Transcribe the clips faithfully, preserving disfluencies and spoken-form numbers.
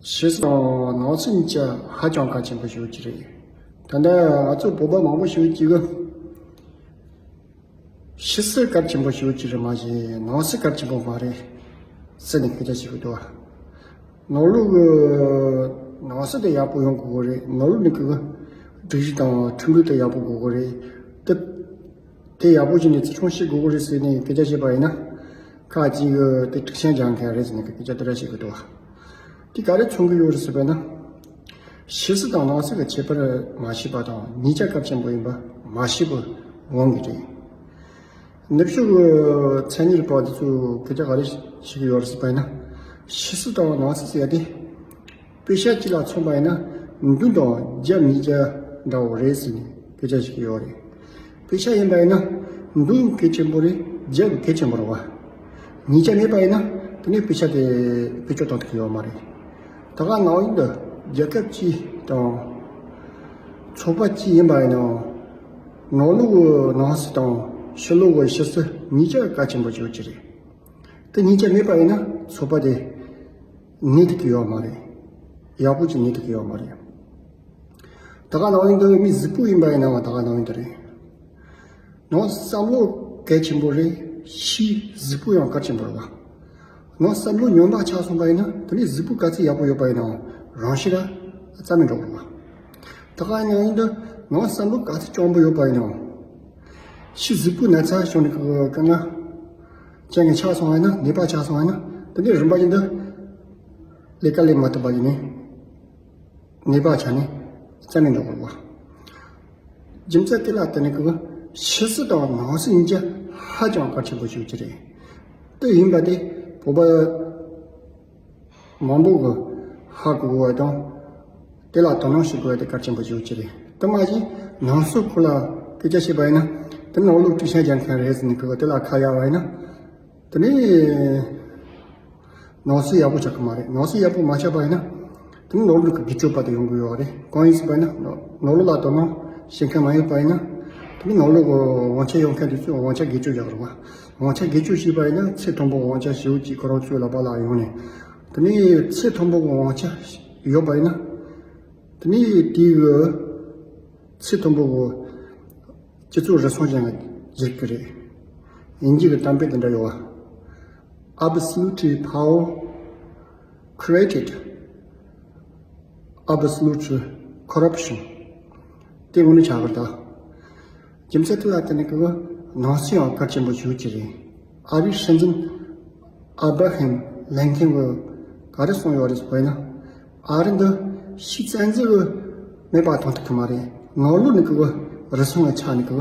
ཕྱི་སྲིད་དང་ནང་སྲིད་གཉིས་ཀ་ཧ་ཅང་གལ་ཆེན་པོ་ཞིག་ཡོད་ཀྱི་རེད། ད་ལྟ་ང་ཚོ་བོད་པ་མང་པོ་ཞིག་གིས་ཕྱི་སྲིད་གལ་ཆེན་པོ་ཞིག་ཡོད་ཀྱི་རེད་མ་གཞི་ནང་སྲིད་གལ་ཆེན་པོ་མ་རེད་ཟེར་ནས་སྐད་ཆ་བཤད་ཀྱི་འདུག་ནང་ལོགས་ཀྱི་ནང་སྲིད་དེ་ཡག་པོ་ཡོང་དགོས་ཀྱི་རེད། ནང་ལོགས་ནས་ཀྱི་སྒྲིག་གཞི་དང་ཁྲིམས་ལུགས་དེ་ཡག་པོ་དགོས་ཀྱི་རེད། དེ་དེ་ཡག་པོ་བྱས་ནས་བརྩི་སྲུང་བྱེད་དགོས་ཀྱི་རེད་ཟེར་ནས་སྐད་ཆ་བཤད་པ་ཡིན་ན། ཁ་ཅིག་གིས་དེ་སྒྲིག་ཆས་འཇང་མཁན་རེད་ཟེར་ནས་སྐད་ཆ་དེ་འདྲ་བཤད་ཀྱི་འདུག་དེ་ག་རེ་མཚོན་གྱི་ཡོད་རེད་ཟེར་བ་ན། ཕྱི་སྲིད་དང་ནང་སྲིད་ཀྱི་ཁྱད་པར་མ་ཤེས་པ་དང་གཉིས་ཀ་གལ་ཆེན་པོ་ཡིན་པ་མ་ཤེས་པའི་དབང་གིས་རེད། ནུབ་ཕྱོགས་ཀྱི་མཚན་ཉིད་པ་དེ་ཚོས་སྐད་ཆ་ག་རེ་བཤད་ཀྱི་ཡོད་རེད་ཟེར་བ་ཡིན་ན། ཕྱི་སྲིད་དང་ནང་སྲིད་ཟེར་ཡ་དེ། དཔེ་ཆ་གཅིག་ལ་མཚོན་པ་ཡིན་ན་མདུང་དང་རྒྱབ་གཉིས་ཀ་འདྲ་བོ་རེད་ཟེར་ནས་སྐད་ཆ་བཤད་ཀྱི་ཡོད་རེད། དཔེ་ཆ་ཡིན་པ་ཡིན་ན་མདུང་གལ་ཆེན་པོ་རེད། རྒྱབ་གལ་ཆེན་པོ་རེད་བ། གཉིས་ཀ་མེད་པ་ཡིན་ན་དེ་ནས་དཔེ་ཆ་དེ་བེད་སྤྱོད་གཏོང་ཐུབ་ཀྱི་ཡོད་མ་རེད། ད་ག་ནང་བཞིན་དུ་རྒྱལ་ཁབ་གཅིག་དང་ཚོགས་པ་གཅིག་ཡིན་པ་ཡིན་ནའང་ནང་ལོགས་ཀྱི་ནང་སྲིད་དང་ཕྱི་ལོགས་ཀྱི་ཕྱི་སྲིད་གཉིས་ཀ་གལ་ཆེན་པོ་ཞིག་ཡོད་ཀྱི་རེད། དེ་གཉིས་ཀ་མེད་པ་ཡིན་ན་ཚོགས་པ་དེ་གནས་ཐུབ་ཀྱི་ཡོད་མ་རེད། ཡག་པོ་ཅིག་གནས་ཐུབ་ཀྱི་ཡོད་མ་རེད། ད་ག་ནང་བཞིན་དུ་མི་གཟུགས་པོ་ཡིན་པ་ཡིན་ནའང་ད་ག་ནང་བཞིན་དུ་རེད། ནང་བསམ་བློ་གལ་ཆེན་པོ་རེད། ཕྱིའི་གཟུགས་པོ་ཡང་གལ་ཆེན་པོ་རེད་བ། ནང་བསམ་བློ་ཉམས་པ་ཆགས་སོང་པ་ཡིན་ན་དེ་ནས་གཟུགས་པོ་ག་ཚོད་ཡག་པོ་ཡོད་པ་ཡིན་ནའང་རང་བཞིན་ར་རྩ་མེད་འགྲོ་གི་རེད་བ། ད་ག་ནང་བཞིན་དུ་ནང་བསམ་བློ་ག་ཚོད་སྐྱོ་པོ་ཡོད་པ་ཡིན་ནའང་། ཕྱི་གཟུགས་པོ་ན་ཚ་བྱུང་ནས་གི་གི་ན། ཅན་གྱི་ཆགས་སོང་བ་ཡིན་ན་ནད་པ་ཆགས་སོང་བ་ཡིན་ན་དེ་འདྲའི་རིམ་པ་བཞིན་དུ་ལས་ཀ་ལས་མ་ཐུབ་པ་ཡིན་ནས་ནད་པ་ཆགས་ནས་རྩ་མེད་འགྲོ་དགོས་པ། རྒྱུ་མཚན་དེ་ལ་བརྟེན་ནས་གི་ཕྱི་སྲིད་དང་ནང་སྲིད་གཉིས་ཀ་ཧ་ཅང་གལ་ཆེན་པོ་ཞིག་ཅིག་རེད། དེ་ཡིན་པ་དེ་བོད་པ་མང་པོ་གི་ཧ་གོ་དགོས་པ་དང་། དེ་ལ་དོ་སྣང་བྱེད་དགོས་པ་དེ་གལ་ཆེན་པོ་ཞིག་ཅིག་རེད། དེ་མ་གཞི་ནང་སྲིད་སྐོར་ལ་སྐད་ཆ་བཤད་པ་ཡིན་ན་དེ་ནང་ལོགས་སྒྲིག་ཆས་འཇང་མཁན་རེད་ཟེར་ནས་གི་དེ་ལ་ཁ་གཡར་བ་ཡིན་ན། དེ་ནས་ནང་སྲིད་ཡག་པོ་ཆགས་ཀྱི་མ་རེད། ནང་སྲིད་ཡག་པོ་མ་ཆགས་པ་ཡིན་ན་དེ་ནས་ནང་ལོགས་ཀྱི་སྒེར་གཅོད་པ་དེ་ཡོང་གི་ཡོད་རེད། གང་ཡིན་ཟེར་བ་ཡིན་ན་ནང་ལོགས་ལ་དོ་སྣང་བྱེད་མཁན་མ་ཡོད་པ་ཡིན་ན། དེ་ནས་ནང་ལོགས་ཀྱི་དབང་ཆ་ཡོད་མཁན་དེ་ཚོས་དབང་ཆ་སྒེར་གཅོད་བྱ་དགོས་རེད་བ། དབང་ཆ་སྒེར་གཅོད་བྱས་པ་ཡིན་ན་ཚེ་ཐུང་པོ་དབང་ཆ་ཞེ་པོ་ཅིག་ཁོ་རང་ཚོའི་ལག་པ་ལ་ཡོང་ནས། དེ་ནས་ཚེ་ཐུང་པོ་གི་དབང་ཆ་ཡོད་པ་ཡིན་ན། དེ་ནས་དེའི་ཚེ་ཐུང་པོ་གི་སྤྱི་ཚོགས་རུལ་སུངས་ཅན་ལ་འགྱུར་གྱི་རེད། དབྱིན་ཇི་གི་གཏམ་དཔེ་དེ་འདྲ་ཡོད་བ། Absolute power created absolute corruption. དེ་དངོས་གནས་ཆགས་པ་རེད་ད། རྒྱུ་མཚན་དེ་ལ་བརྟེན་ནས་ཀྱི་ནང་སྲིད་ཡང་གལ་ཆེན་པོ་ཞིག་ཅིག་རེད། ཨ་རིའི་སྲིད་འཛིན་ཨབ་ར་ཧམ་ལིན་ཁན་གྱིས་ག་རེ་གསུངས་ཡོད་རེད་ཟེར་བ་ཡིན་ན། ཨ་རི་འདི་ཕྱི་བཙན་འཛུལ་མེད་པ་གཏོང་ཐུབ་ཀྱི་མ་རེད། ནང་ལོགས་ནས་ཀྱི་རུལ་སུངས་ལ་ཆགས་ནས་ཀྱི་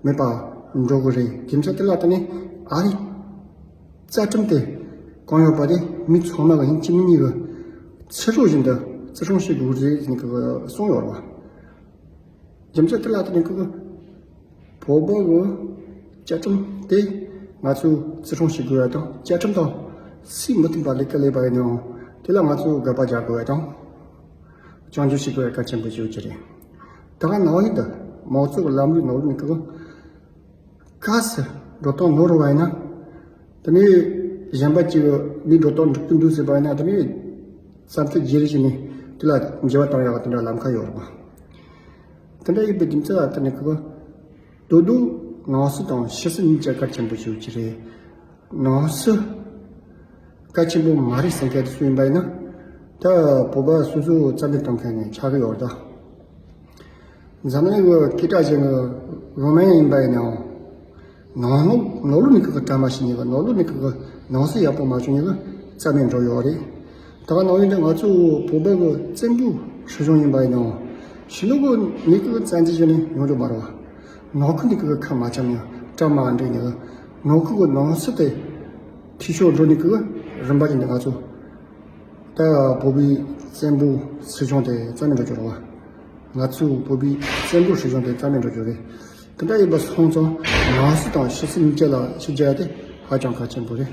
མེད་པ་འགྲོ་གི་རེད། རྒྱུ་མཚན་དེ་ལ་བརྟེན་ནས་ཨ་རི་རྩ་ཁྲིམས་དེ་གང་ཡོད་པ་དེ་མི་ཚང་མ་གི་ཡིན་གཅིག་མིན་གཉིས་ཀྱི་ཚེ་སྲོག་བཞིན་དུ་བརྩི་སྲུང་བྱེད་དགོས་རེད་ཟེར་ནས་ཀྱི་གསུངས་ཡོད་རེད་བ། རྒྱུ་མཚན་དེ་ལ་བརྟེན་ནས་ཀྱི་བོད་པ་གི་བཅའ་ཁྲིམས་དེ་ང་ཚོས་བརྩི་སྲུང་བྱེད་དགོས་ཡ་དང་། བཅའ་ཁྲིམས་དང་སྲིད་མི་མཐུན་པ་ལས་ཀ་ལས་པ་ཡིན་ནའང་དེ་ལ་ང་ཚོས་དགག་པ་རྒྱག་དགོས་ཡ་དང་། སྐྱོན་བརྗོད་བྱེད་དགོས་ཡ་གལ་ཆེན་པོ་ཞིག་ཡོད་ཀྱི་རེད། ད་ག་ནང་བཞིན་དུ་མང་གཙོ་གི་ལམ་ལུགས་ནང་ལོགས་ནས་ཀྱི་གལ་སྲིད་འགྲོ་སྟངས་ནོར་བ་ཡིན་ན། དེ་ནས་གཞན་པ་གཅིག་གིས་འདི་འགྲོ་སྟངས་འགྲིག་གི་འདུག་ཟེར་བ་ཡིན་ན། དེ་ནས་བསམ་ཚུལ་བརྗེ་རེས་བྱས་ནས་དེ་ལ་འགྱུར་བ་གཏོང་ཡག་དེ་འདྲ་ལམ་ཁ་ཡོད་རེད་པ། དེ་འདྲ་ཡིན་པའི་རྒྱུ་མཚན་ལ་བརྟེན་ནས་ཀྱི་དོ་དོ་ནང་སྲིད་དང་ཕྱི་སྲིད་གཉིས་ཀ་གལ་ཆེན་པོ་ཞིག་ཅིག་རེད། ནང་སྲིད་གལ་ཆེན་པོ་མ་རེད་བསམ་མཁན་དེ་ཚོ་ཡིན་པ་ཡིན་ན། ད་བོད་པ་སོ་སོ་རྩ་མེད་གཏོང་མཁན་ནས་ཆགས་ཀྱི་ཡོད་རེད་ད། འཛམ་གླིང་གི་སྐད་གྲགས་ཅན་གྱི་བུད་མེད་ཡིན་པ་ཡིན་ནའང་། ནང་ལོགས་ནང་ལོགས་ནས་ཀྱི་གྲ་མ་ཤེས་ནས་ཀྱི་ནང་ལོགས་ནས་ཀྱི་ནང་སྲིད་ཡག་པོ་མ་བྱུང་ནས་ཀྱི་རྩ་མེད་འགྲོ་ཡོད་རེད། ད་ག་ནང་བཞིན་དུ་ང་ཚོ་བོད་པ་གི་བཙན་པོའི་སྲིད་གཞུང་ཡིན་པ་ཡིན་ནའང་། ཕྱི་ལོགས་ཀྱི་ནས་ཀྱི་བཙན་འཛུལ་བྱས་ནས་ཡོང་འགྲོ་མ་རེད་བ། ནང་ཁུལ་ནས་ཀྱི་ཁ་མ་འཆམ་ཡང་གྲ་མ་འགྲིག་ནས་ཀྱི་ནང་ཁུལ་གྱི་ནང་སྲིད་དེ་འཐུས་ཤོར་འགྲོ་ནས་ཀྱི་རིམ་པ་བཞིན་དུ་ང་ཚོ་ད་བོད་པའི་བཙན་པོའི་སྲིད་གཞུང་དེ་རྩ་མེད་འགྲོ་རྒྱུ་རེད་བ། ང་ཚོའི་བོད་པའི་བཙན་པོའི་སྲིད་གཞུང་དེ་རྩ་མེད་འགྲོ་རྒྱུ་རེད། དེ་འདྲ་ཡིན་པ་སོང་ཙང་ནང་སྲིད་དང་ཕྱི་སྲིད་གཉིས་ཀ་ལ་ཤུགས་རྒྱག་ཡ་དེ་ཧ་ཅང་གལ་ཆེན་པོ་རེད།